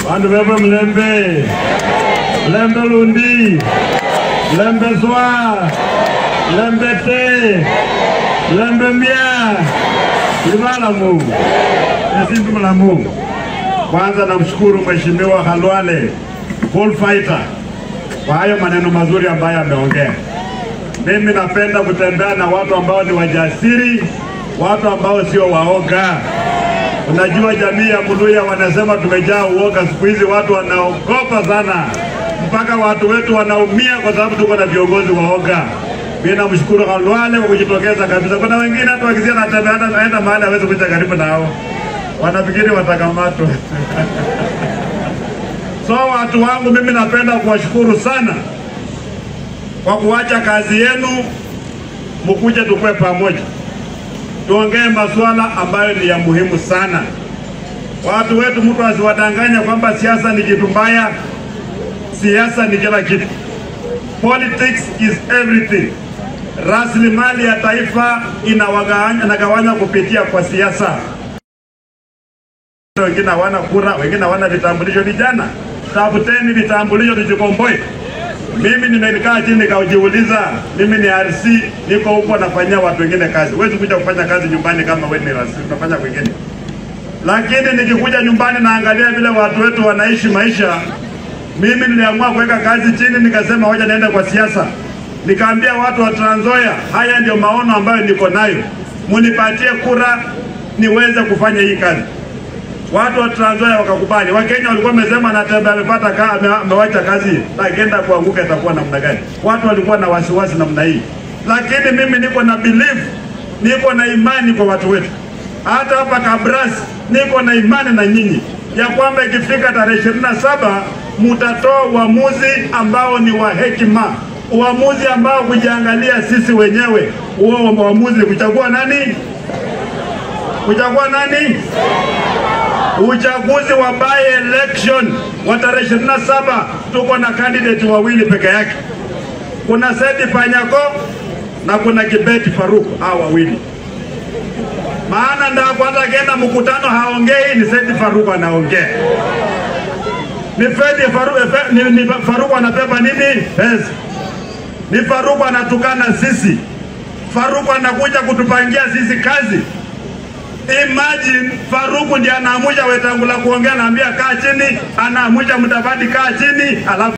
Bandu bebe mlembe. Mlembe lundi. Mlembe zwa. Mlembe te. Mlembe mbia. Libala Mungu. Nisimbu la Mungu. Kwanza namshukuru Mheshimiwa Khalwale, bullfighter, kwa hayo maneno mazuri ambayo ameongea. Mimi napenda kutembea na watu ambao ni wajasiri, watu ambao sio waoga. Unajua jamii ya Mluya wanasema tumejaa uoga siku hizi, watu wanaogopa sana. Mpaka watu wetu wanaumia kwa sababu tuko na viongozi waoga. Mimi namshukuru Khalwale kwa kujitokeza kabisa. Kuna wengine hata wakisia anatembea hata mahali hawezi kuja karibu nao. Wanafikiri watakamatwa. So watu wangu, mimi napenda kuwashukuru sana kwa kuacha kazi yenu mkuje tukue pamoja. Tuongee masuala ambayo ni ya muhimu sana. Watu wetu, mtu asiwadanganye kwamba siasa ni kitu mbaya. Siasa ni kila kitu. Politics is everything. Rasilimali ya taifa inagawanya kupitia kwa siasa. Wengine hawana kura, wengine hawana vitambulisho. Vijana, tafuteni vitambulisho tujikomboe. Mimi nimekaa chini nikajiuliza, mimi ni RC, niko huko nafanyia watu wengine kazi. Huwezi kuja kufanya kazi nyumbani kama wewe ni RC, unafanya kwingine. Lakini nikikuja nyumbani naangalia vile watu wetu wanaishi maisha, mimi niliamua kuweka kazi chini, nikasema hoja niende kwa siasa. Nikaambia watu wa Trans Nzoia, haya ndio maono ambayo niko nayo. Munipatie kura niweze kufanya hii kazi. Watu wa Trans Nzoia wakakubali. Wakenya walikuwa wamesema Natembeya amepata amewacha kazi, akienda kuanguka itakuwa namna gani? Watu walikuwa na wasiwasi namna hii. Lakini mimi niko na belief, niko na imani kwa watu wetu. Hata hapa Kabras niko na imani na nyinyi ya kwamba ikifika tarehe 27 mtatoa uamuzi ambao ni wa hekima, uamuzi ambao kujiangalia sisi wenyewe. Huo uamuzi kuchagua nani? Kuchagua nani? Uchaguzi wa by election wa tarehe 27 tuko na candidate wawili peke yake. Kuna Sedi Panyako na kuna Kibeti Faruku, hao wawili. Maana ndio kwanza akienda mkutano haongei, ni Sedi Faruku anaongea. Ni Fedi Faruku, ni Faruku anabeba nini? Pesa. Ni Faruku anatukana sisi. Faruku anakuja kutupangia sisi kazi. Imagine Faruku ndiye anaamusha Wetangula kuongea, anaambia kaa chini, anaamusha Mudavadi kaa chini, alafu